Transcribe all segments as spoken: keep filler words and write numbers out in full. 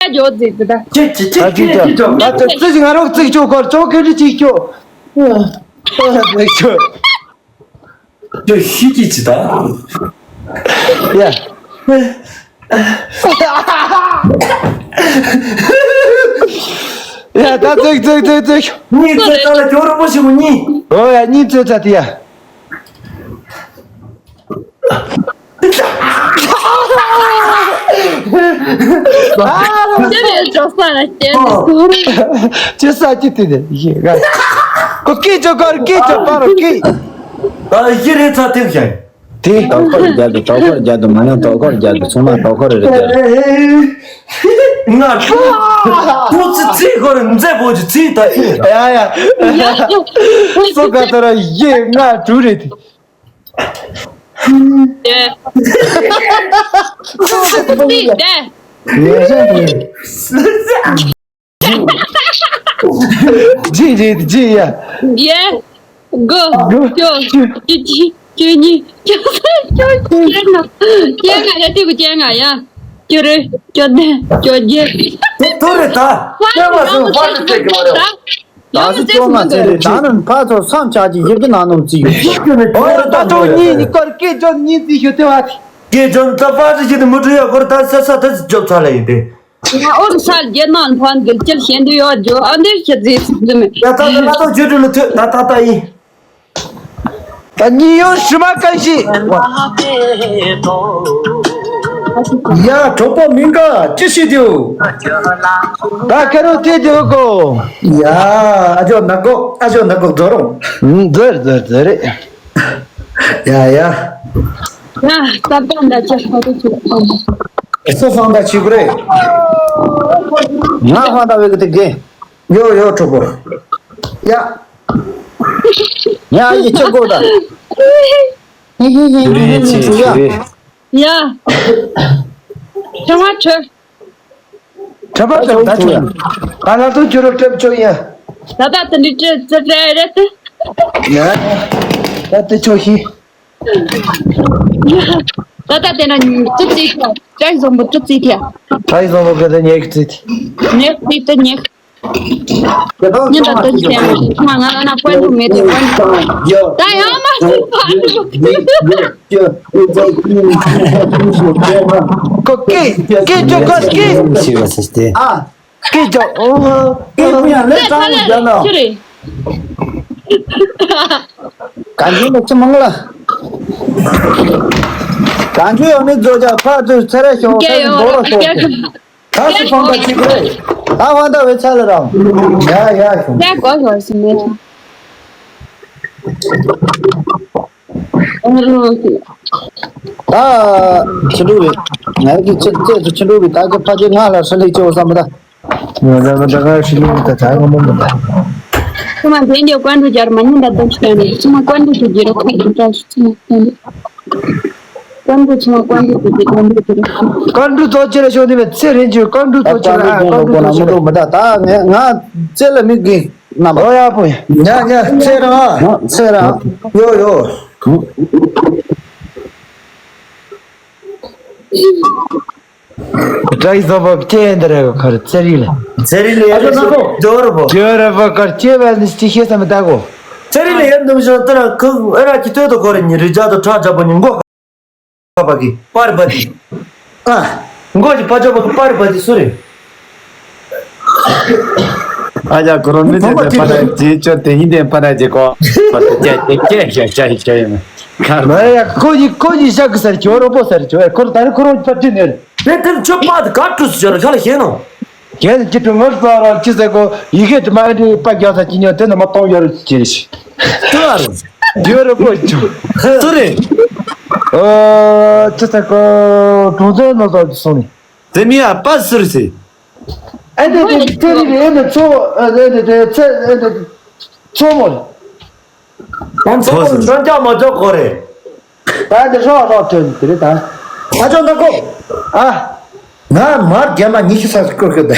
ཡ་ཇོ་ཛི་ཛི་ད། ཅི་ཅི་ཅི་ད་ཅི་ཅི་ཅི་ཅི་ད་ཅི་ཅི་ང་རོགས་ཙིག་ཅོ་གོ་ཅོ་ཁེ་ཅི་ཅི་ཅོ། ཅོ་ཤི་ཅི་ཅི་ད། ཡ། ཡ་ད་ཙིག་ཙིག་ཙིག་ཙིག་གཉིས་ཙིག་ད་ལ་ཇོ་རོ་པོ་ཞིག་གཉིས། ཨོ་ཡ་གཉིས་ཙིག་ད་དེ་ཡ། དེ་ནས་འགྲོ་ས་ལ་བསྟན་ནས་ཟུར། ཅི་ས་ཅི་དེ་ནས་ཡེ་ག་ཀོ་ཀི་ཅོ་ཀར་ཀི་ཅོ་པ་རོ་ཀི། ད་ཡི་རེ་ཚ་ཐེབས་ཤིང་། དེ། ཏོག་ཁོར་རྒྱ་དུ་ཏོག་ཁོར་རྒྱ་དུ་མ་ཡང་ཏོག་ཁོར་རྒྱ་དུ་ཚང་མ་ཏོག་ཁོར་རེ་རྒྱ་དུ། ང་ཁོ་ཚི་ཚི་ཁོ་རེ་མཛེས་པོ་ཅི་ཚི་ད་ཡ་ཡ། སོ་ག་ཏོ་ར་ཡེ་ང་དྲུག་རེད་དེ། དེ། དེ། ཇི་ཇི་ཇི་ཡ། ཡེ། དགུ། དགུ། བཅུ། བཅུ་གཅིག་བཅུ་གཉིས། བཅུ་གསུམ། བཅུ་བཞི། བཅུ་ལྔ། བཅོ་ལྔ་རེད་དེ་གུ་བཅོ་ལྔ་ཡ། བཅུ་རེད། བཅུ་བདུན། བཅུ་བརྒྱད། དེ་ཐུ་རེད་ད། བཅོ་ལྔ་སོང་བ་རེད་ཟེར་གི་མ་རེད། ད་སུ་བཅོ་ལྔ་ཚེ་རེད་ད་ནི་ཕ་ཚོ་བསམ་ཆག་གི་ཡིབ་ཀྱི་ནང་ནོམ་རྩིས་ཡོད། ཨོ་ད་ཐུ་གཉིས་ནི་སྐོར་སྐད་ཅོ་གཉིས་རྩིས་ཞུ་ཐེ་བ། སྐད་ཅོ་ད་ཕ་ཚོ་ཞིག་ཏུ་མུ་ཁྲུ་ཡ་སྐོར་ད་ས་ས་ད་ཅོབ་ཚ་ལ་ཡིན་ཏེ། ང་ཨོ་རུ་ས་རྒྱལ་ནང་ཕན་གྱི་ལྕེ་ཤེས་འདུག་ཡོད་ཇོ་ཨ་འདིར་ཤེས་རྩིས་ཟིན་མེད། ཡ་ད་ད་ད་ད་ཇོ་ཏུ་ལ་ཐོས་ད་ད་ད་ཡིན། ད་གཉིས་ཡོད་ཧྲི་མ་ཀན་ཤི། ཡ་གྲོགས་པོ་མིང་ག་ཅི་ཞིག་དེའུ། ད་ཁ་རོ་དེ་དེའུ་གོ། ཡ་ཨ་ཇོ་ནག་གོ་ཨ་ཇོ་ནག་གོ་འགྲོ་རུང་། ཟེར་ཟེར་ཟེར་རེད། ཡ་ཡ། ཡ་ས་པན་ད་ཅི་ཧ་རུ་ཅི་ཁོ། སོ་སང་ད་ཅི་གུ་རེད། ང་ཧ་ད་བེ་གི་དེ་གེ། ཡོ་ཡོ་གྲོགས་པོ། ཡ། ཡ་ཡི་ཆེ་གོ་ད། ཧི་ཧི་ཧི་ཧི་ཧི་ཧི་ཧི་ཡ། ཡ། ཁྲ་མ་ཁྲ། ཁྲ་པ་ཁྲ་ད་ཁྲ། ད་ང་ཚོ་ཁྱོད་རོ་ཁྲ་ཆོ་ཡ། ད་ད་དེ་འདྲི་ཁྲ་ཁྲ་ཁྲ་རེད་དེ། ཡ། ད་དེ་ཆོ་ཤི། ད་ད་དེ་ན་ཙི་ཙི་ཁྲ། ཁྲ་བཟང་པོ་ཙི་ཙི་ཁྲ། ཁྲ་བཟང་པོ་ག་ད་ཉེག་ཙི་ཏི། ཉེག་ཙི་ཏི་ཉེག་ཉིན་དང་དོན་ཆེན་མོ་ཞིག་ང་ང་ལ་ན་ཀོན་ཏུ་མེད་དེ་ཀོན་ཏུ། ད་ཡང་མ་སུ་བ་ལུ། ཀོ་ཀེ་ཀེ་ཅོ་ཀོ་ཀེ། ཨ། ཀེ་ཅོ། ཨོ་ཧོ། ཀེ་མི་ཡང་ལེ་ཙང་རྒྱ་ན། ཅི་རེད། གང་ཅི་ལ་ཅི་མང་ལ། གང་ཅི་ཡང་མི་རྫོགས་ཀྱང་ཕར་ཚུར་ཚེ་རེ་ཤོག་ཚེ་རེ་འགྲོ་རོགས་ཤོག་ད་སུ་ཕང་པ་གཅིག་རེད། ད་ཕང་ད་བའི་ཚ་ལ་རང་། ཡ་ཡ་ཤོང་། ད་གོ་ཧོར་སི་མེད། ད་ཕྱི་འགྲོ་བའི། ང་གི་ཚེ་ཚེ་ཚུ་ཕྱི་འགྲོ་བའི་ད་གི་ཕ་གི་ང་ལ་སྲིན་ལིག་ཅེ་བ་བསམ་པ་ད། ང་ད་ང་ད་ང་ཕྱི་འགྲོ་བའི་ད་ད་ང་མོ་མོ་ད། ཁྱོད་མ་དེ་འདྲ་ཀོན་ཏུ་སྦྱར་མ་ཉན་ད་དོན་ཆེན་ནི་ཚང་མ་ཀོན་ཏུ་ཞུ་རྒྱུ་རོགས་ཁ་ཅིག་ད་ཚང་མ་ཀོན་ཏུ། ཀོན་ཏུ་ཚང་མ་ཀོན་ཏུ་ཞུ་རྒྱུ་ཀོན་ཏུ་ཞུ་རྒྱུ། ཀོན་ཏུ་ཚོ་ཆེ་ར་ཤོ་ནི་མེད་ཚེ་རིང་ཆུ་ཀོན་ཏུ་ཚོ་ཆེ་ར་ཨ་ཀོན་ཏུ་ཚོ་ཆེ་ར། ད་ང་ང་ཚེ་ལ་མི་གི་རྣམ་པ། ཨོ་ཡ་པོ་ཡ། ཉ་ཉ་ཚེ་ར། ཚེ་ར། ཡོ་ཡོ། བཀྲ་ཤིས་བཟང་པོ་སྐྱེ་འདི་རེད་གོ་ཁར་ཚེ་རིང་ལ། ཚེ་རིང་ལ་ཡ་ཨ་ཅོ་ན་ཁོ། ཇོ་ར་བོ། ཇོ་ར་བོ་ཁར་སྐྱེ་བ་ནི་སྐྱེ་ཤེས་སམ་ད་གོ། ཚེ་རིང་ལ་ཡ་འདུམ་ཞིང་ཏི་ར་ཁུ་ཨ་ར་ཁྱི་ཐོད་དུ་གོ་རེ་ཉི་རི་ཇ་དུ་ཁྲག་ཇ་པོ་ཉི་མགོ་ཁ་པ་གི་པར་བ་དི། ཨ། མགོ་གི་པ་ཇ་པོ་གི་པར་བ་དི་སུ་རེད། ཨ་ཡ་ཁོ་རང་མི་དེ་དེ་པ་ན་ཇེ་ཅོ་དེ་ཡིན་དེ་པ་ན་ཇེ་གོ། པ་དེ་ཅེ་ཅེ་ཅེ་ཅེ་ཅེ་ཡིན། ཁ་མ་ཡ་ཁོ་ཡི་ཁོ་ཡི་ཤག་གི་སར་ཇོ་རོ་པོ་སར་ཇོ་ཁོར་ད་རེ་ཁོ་རང་པ་ཏི་ནེར། དེ་དེར་ཆོ་པ་དི་ག་ཀྲུ་སུ་ཇོ་རོ་ཁ་ལ་ཤེས་ནོ། ཁྱེད་ཀྱི་ཀྲུ་ངར་ས་ར་ཅི་ཟེར་གོ་ཡི་གེ་དྲི་མ་འདི་པ་རྒྱག་ས་ཅི་ཉོ་དེ་ནི་མ་གཏོང་ཡོ་རུ་ཅི་རེ་ཤི། ཏུ་ཨ་རུ། ཇོ་རོ་པོ་ཇོ། སུ་རེད། ཨ་ཅི་ཟེར་གོ་གྲོང་ཚོའི་ནང་ས་སོང་ནི། དེ་མི་ཨ་པ་སུ་རེད་ཟེར། ཨེ་འདི་འདི་ཚེ་རིང་རེད་ཨེ་འདི་ཚོ་ཨེ་འདི་འདི་ཚེ་ཨེ་འདི་ཚོ་མོ་རེད། ཁོང་ཚོ་ཁོང་འཇོན་ཀྱང་མ་འཇོན་གོ་རེད། ད་འདི་ཧྲོག་ཧྲོག་ཐོན་དེ་རེད་ད། ཨ་ཅོ་ད་ཁོ། ཨ། ང་མར་རྒྱ་མ་ཉི་ཤུ་ས་སྐོར་ཤོད་ད།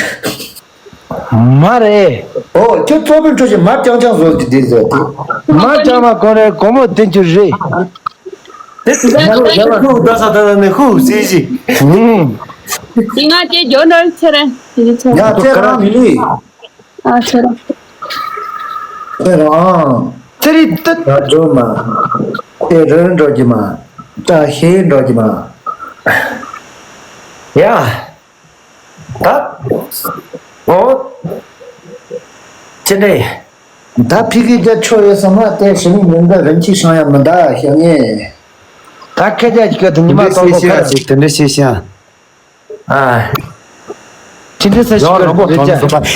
མ་རེད། ཨོ་ཁྱོད་ཚོ་པན་ཁྲོ་ཞིག་མར་རྐྱང་རྐྱང་བཟོ་གི་འདི་བཟོ་དེ། མར་རྐྱང་མ་གོ་རེད་གོ་མོ་བསྟན་རྒྱུ་རེད། དེ་དེ་ཡང་ཁུ་ཡང་ཁུ་ད་ས་ད་ནི་ཁུ་སི་སི། ཧུམ། དེ་ང་དེ་ཇོ་ནོར་ཚེ་རིང་ ཡ་ཁྱེད་རང་མི་ལུས། ཨ་ཁྱེད་རང་། ཁྱེད་རང་། ཚེ་རིང་ཏུ། ཡ་འགྲོ་མ། ཁྱེད་རང་འགྲོ་གི་མ། ད་ཤེས་འགྲོ་གི་མ། ཡ། ད། འོ། ཅི་འདྲ། ད་ཕི་གི་རྒྱ་ཆོ་ཡོད་ས་མ་དེ་ཞི་མི་མི་འདི་རིན་ཆེན་ཤང་ཡ་མི་འདའ་ཤ་ངེ། ད་ཁ་རྒྱ་གི་དུ་ཉི་མ་དེ་འདྲ་ཏོག་ཤེས་ཏོག་ཤེས་ཁ་ཡ་ཅིག་དེ་འདྲ་ཤེས་ཤ། ཨ། ཅི་འདྲ་ས་ཞིག་ཡང་རང་པོ་གི་ཐོན་རྒྱ་སོང་པ།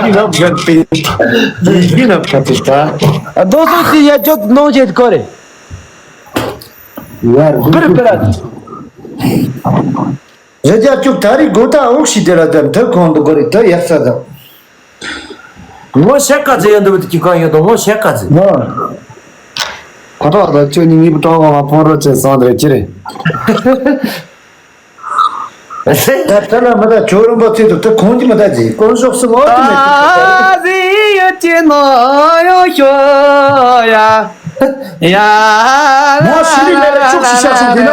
ཡིག་ནམ་ག་པེ། ཡིག་ནམ་ག་པེ་ད། རྡོ་སོ་ཅི་ཡ་ཅོག་ནོང་བྱེད་གོ་རེ། ཡར་པིར་པིར། རེ་རྒྱ་ཅུག་ད་རི་གོ་ད་འུག་ཤི་དེ་ལ་དེ་མཐུ་ཁོང་དུ་གོ་རི་དུ་ཡག་ས་དང་། ངོ་ཤེས་ཀ་ཙི་ཡོད་འདུག་དེ་གི་གང་ཡོད་དོ་ངོ་ཤེས་ཀ་ཙི། ང་། ཁོ་ཐག་ད་ཁྱོད་ནི་ངའི་བུ་ཀྲང་བ་ལ་ཕོང་རོ་ཅན་སང་དེ་ཅི་རེད། ད་ལྟ་ལ་མི་ད་ཇོ་རིན་པོ་ཆེ་དུ་དུ་ཁོང་གི་མི་ད་ཅི་དཀོན་མཆོག་གསུམ་འོ་དུ་མེད་དུ། ད་ཟི་ཡོད་ཀྱི་ནོ་ཡོ་ཤོ་ཡ། ཡ། ངོ་ཤི་རི་ལ་ལ་ཅུག་ཤི་ཤ་ཤི་དེ་ན།